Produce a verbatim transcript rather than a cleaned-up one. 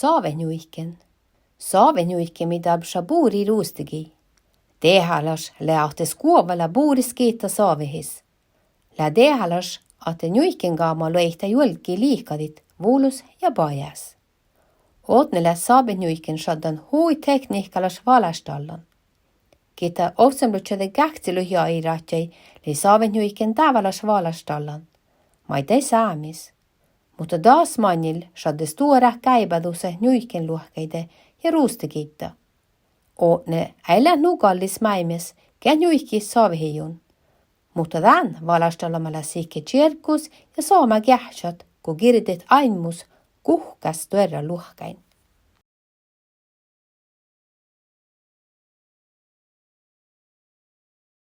Savetnjuiken. Savetnjuiken mii dárbbaša buriid rustagii. Dehálaš lea ahte skuovva lea bures gitta savehis. Lea dehálaš ahte njuikengáma luoittá juolggi lihkadit vulos ja bajás. Odne lea savetnjuiken šaddan hui teknihkalaš valáštallan. Gitta ovccinuppelotčuođi gákcilogi jagi rádjai lei savetnjuiken dávválaš valáštallan, maiddái Sámis. Muhto das maŋŋil šadde stuorát gáibádusat njuikenluohkáide ja rustagiidda. Odne eai leat nu gallis máilmmis geat njuikejit savehiiguin. Muhto dán valáštallama lea sihke čierggus ja somá geahččat go girdit áimmus guhkás stuorra luohkáin.